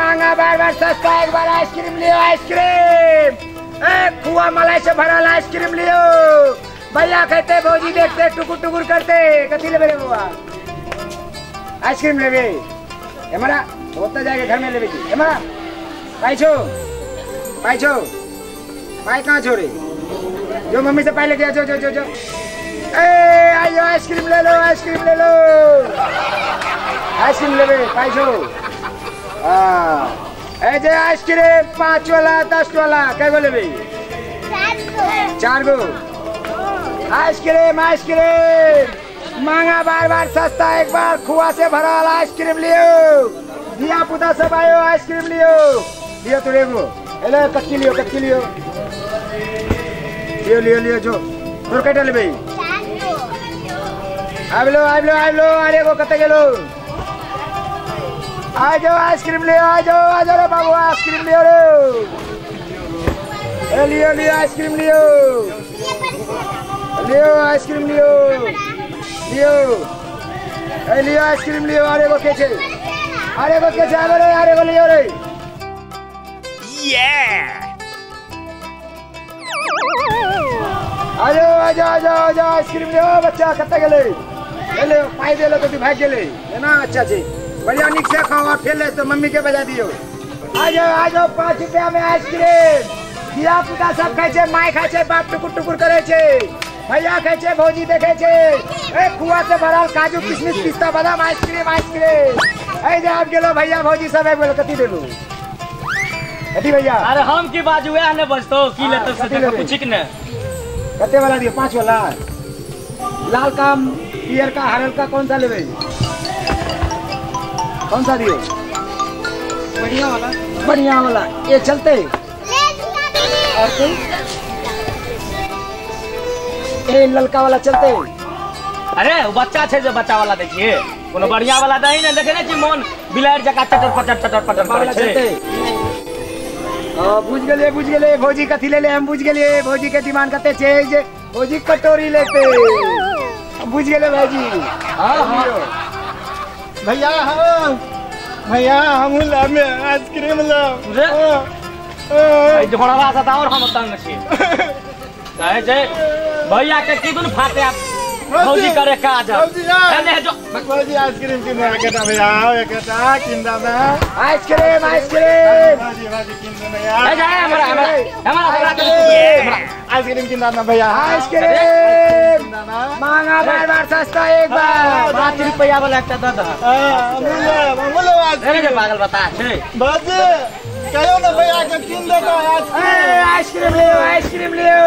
मांगा बार बार सस्ता, एक बार आइसक्रीम लियो आइसक्रीम, ए खुआ मलाई से भरल आइसक्रीम लियो। भैया कहते भौजी देखते टुकुर टुकुर करते। कथी लेबे रे बउआ? आइसक्रीम लेबे? हमारा होता जाएगा घर में लेबे की। हमारा पाई छो, पाई छो, पाई कहाँ छोड़े? जो मम्मी से पाई लेके आ, जो जो जो जो। ए आइयो आइसक्रीम ले लो, आइसक्रीम ले लो, आइसक्रीम लेबे? पाई छो? हाँ ए जे आइसक्रीम 5 वाला 10 वाला कै गो लेबे? 4 गो। आइसक्रीम आइसक्रीम मांगा बार बार सस्ता, एक बार खुआ से भरल आइसक्रीम लियो। धिया पुता सब आयो आइसक्रीम लियो। लियो तो एगो एले कच्ची लियो, कच्ची लियो, लियो लियो लियो। जो तोर कैटा लेबे? आबि लो आबि लो आबि लो। अरे एगो कते गेलो? आ जाओ आइसक्रीम लियो, आ जाओ आ जाओ रे बाबू आइसक्रीम लियो रे। ए लियो लियो आइसक्रीम लियो, लियो आइसक्रीम लियो, लियो ए लियो आइसक्रीम लियो। अरे गो के छे, अरे गो के छे, आबे रे, अरे गो लियो रे। ये आ जाओ आ जाओ आ जाओ आ जाओ आइसक्रीम लियो। बच्चा कते गेलै? ले पाई देलो तो भाग गेलै ना। अच्छा जी बढ़िया निक से खाओ और फिर ले तो मम्मी के बजा दियो। आ जाओ आ जाओ 5 रुपया में आइसक्रीम। धिया पुता सब खाइ छै, my खाइ छै, बाप टुकुर टुकुर करै छै, भैया खाइ छै, भौजी देखै छै। ए खुआ से भरल काजू किशमिश पिस्ता बादाम आइसक्रीम आइसक्रीम। ए जे आबि गेलो भैया भौजी सब आबि गेलो। कथी देलू कथी भैया? अरे हम की बाजू वएह ने बजतो की लेतो से देख पूछिक ने। कते वाला दियो? 5 वाला। लाल का पियर का हरल का कौन सा लेबै? कौन सा दियो? बढ़िया वाला, बढ़िया वाला ये चलते। और कोई? ए ललका वाला चलते। अरे वो बच्चा छे जे बच्चा वाला देखिए, कोनो बढ़िया वाला दही ने देखे ने कि मन बिलाड़ जका चटर पटर चटर पटर वाला चलते। बुझ गेलिए बुझ गेलिए भौजी कथी ले ले हम बुझ गेलिए। भौजी के डिमांड कते छे जे भौजी कटोरी लेते। बुझ गेलिए भाईजी। हां हां भैया, हाँ भैया हमहूँ लाबे आइसक्रीम लाब। रे झोड़वा से और हम तंग छी। कहे छै भैया के की दुन फाटे आप भौजी करे काज। एने जो भौजी आइसक्रीम किन एकटा भैया, एकटा किन दा आइसक्रीम आइसक्रीम। भौजी भौजी किन दे भैया। ए जा हमरा हमरा हमरा आइसक्रीम किन दा ना भैया, आइसक्रीम मांगा बार बार सस्ता एक बार। 5 रुपया वाला एकटा द द। हां हम ले हम ले आइसक्रीम। रे पागल बता छै भौजी कहो ना भैया के किन देता आइसक्रीम। आइसक्रीम लियो आइसक्रीम लियो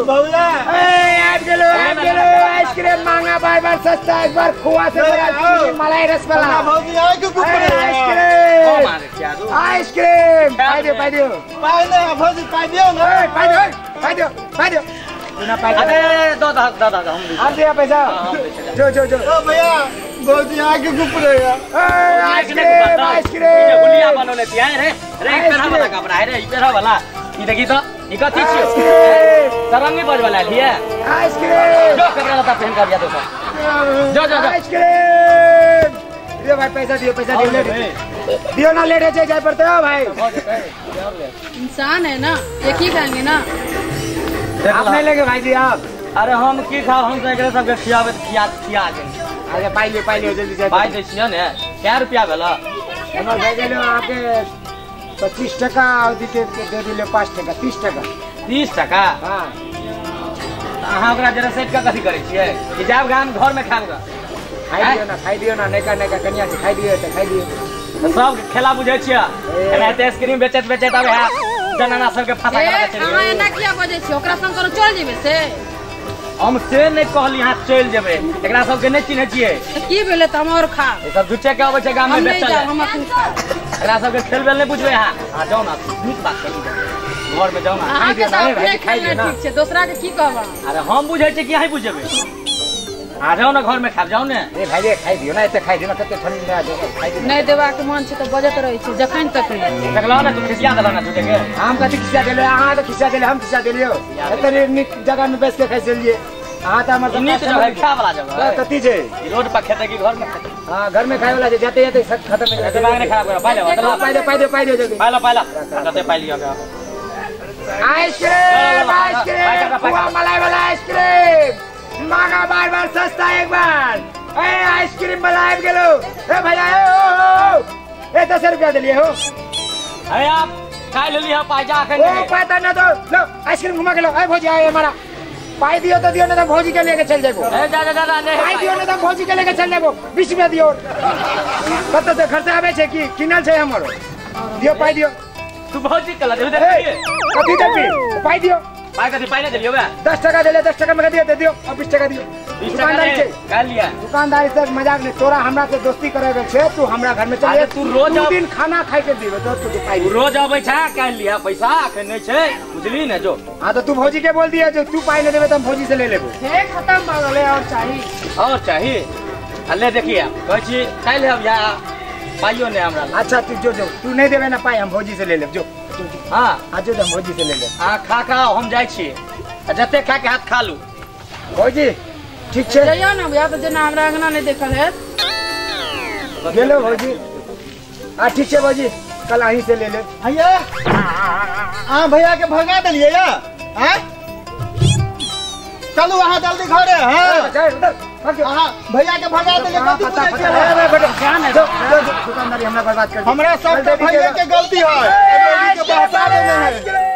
भैया। ए आबि गेलो आबि गेलो आइसक्रीम मांगा बार बार सस्ता एक बार खुआ से भरल चीनी मलाई रसमलाई। भौजी आइ के कुकुर आइसक्रीम आइसक्रीम पाई दियो पाई दियो पाई ने भौजी पाई दियो ना। ए पाई दियो पाई दियो पाई दियो ना पाई दियो। अरे दो दो दो दो हम हम दिया पैसा। जो जो जो ओ भैया भौजी आइ के कुकुर है। ए आइसक्रीम आइसक्रीम गुलिया बनौले छियै रे रे ई पेरा वाला कपड़ा है रे, ई पेरा वाला। ई देखी तो ई कथी छियो? तरंगी बज वाला लिए आइसक्रीम। जो कपड़ा लता पहन कर दिया दोसर। जो जो आइसक्रीम दियो भाई पैसा दियो, पैसा दियो लेट दियो ना, लेट है जाय पड़ते हो भाई। इंसान है ना, एक ही खाएंगे ना। आप नहीं लेंगे भाई जी आप? अरे हम की खाओ, हम तो एकरे सबके खियाबे खिया खिया गेल। अच्छा पाई लियो पाई लियो जल्दी से पाई दै छियै ने। कै रुपया भेल? हमर भए गेल अहाँके 25 टका और दे दिलियो 5 टका, 30 टका। 30 टका? हाँ। अहाँ ओकरा जरा सेट के कथी करै छियै? कि जायब गाम घर में खायब ग? खाइ दियो ना, खाइ दियो ना, नैका नैका कनिया छै, खाइ दियो त खाइ दियो। सब खेला बुझै छियै, एनाहिते आइसक्रीम बेचैत बेचैत आब है जनाना सबके फंसा के बेचै। अहाँ एना किया बजै छियै? ओकरा संग कोनो चल जेबै से? हम से नहीं कहली यहाँ चलि जेबै, एकरा सबके नहीं चिन्है छियै। की भेलै त हम और खा। ई सब झूठे के अबै छै गाम में बेचल। हम अखन खा। एकरा सबके खेल बेल नहीं बुझबै अहाँ। अहाँ जाउ ना, नीक बात कही घर में जाउ ना। अहाँ के त अपने खेलना ठीक छै, दोसरा के की कहब? अरे हम बुझै छियै कि अहीं बुझेबै। आ जाओ ना घर में खाब जाओ ने। ए भाई खाइ दियो ना, एते खाइ दियो ना, कते ठंडा जगह खाइ दियो। नहीं देबाक मन छै त बजत रहै छै जखन तखन। देखलौ ना तू खिसिया देलौ ना झूठे के। हम कथी खिसिया देलियो? अहाँ त खिसिया देलियो, हम खिसिया देलियो। एते नीक जगह में बैस के खाइ छलियै अहाँ त हमर नीक जगह खाय वाला जगह कथी छै? रोड पर खेतै कि घर में खेतै? हां घर में खाए वाला छै, जाते जाते सब खत्म हो जाए। दिमाग नहीं खराब करो, पाई ले पाई दे पाई दे पाई दे जल्दी। पाई लो पाई लो, कते पाई लियो आइसक्रीम आइसक्रीम खोआ मलाई वाला आइसक्रीम मांगा बार बार सस्ता एक बार। ए आइसक्रीम वाला आबि गेलो। ए भैया ए ओ ए 10 रुपया देलिए हो। अरे आप खाइ लेली हो पाई जा अखन। ओ पाई ना दो, लो आइसक्रीम घुमा के लो। ए भौजी आए हमारा पाई दियो तो दियो, ना तो भौजी के लेके चल जाबो। ए जा जा जा नहीं पाई दियो ना तो भौजी के लेके चल जाबो। 20 रुपया दियो। कत से खर्चा आवे छै की किनल छै हमरो। दियो पाई दियो। तू भौजी के ला देबे कथी देबी? पाई दियो। पाई कथी पाई ना देलियो बे? 10 टका देले, 10 टका में दियो दे दियो। अब 20 टका दियो। दुकानदारी छै काल लिया। दुकानदारी से मजाक नहीं, तोरा हमरा से दोस्ती करे के छै, तू हमरा घर में चल। तू रोज दू दिन खाना खाइ के दियो तो तू पाई। रोज आबै छै काल लिया पैसा अखन नहीं छै, बुझली ने जो। हां तो तू भौजी के बोल दिया जो तू पाई ले देबे त हम भौजी से ले लेबो। हे खत्म भ गेलै। और चाही और चाही अले देखिए कहै छी काल्हि हम या पाइयो नहीं हमरा। अच्छा तू जो जो तू नहीं देबे ना पाई हम भौजी से ले लेब। जो हां आ जो हम भौजी से ले लेब। हां खा खा हम जाइ छी, जते खा के हाथ खा लू। भौजी ठीक छै जइयो ना भैया, तो जेना हमरा अंगना नहीं देखल है गेलो भौजी। आ ठीक छै भौजी, कल अहीं से ले लेब। भैया अहाँ भैया के भगा देलियै या? हैं चलू अहाँ जल्दी घरे। हां उधर अहाँ भैया के भगा देलियै कथी बुझै छियै? बेटा ध्यान है जो दुकानदारी हमरा बर्बाद कर दी। हमरा सब के भैया के गलती है, के बहसा देने है।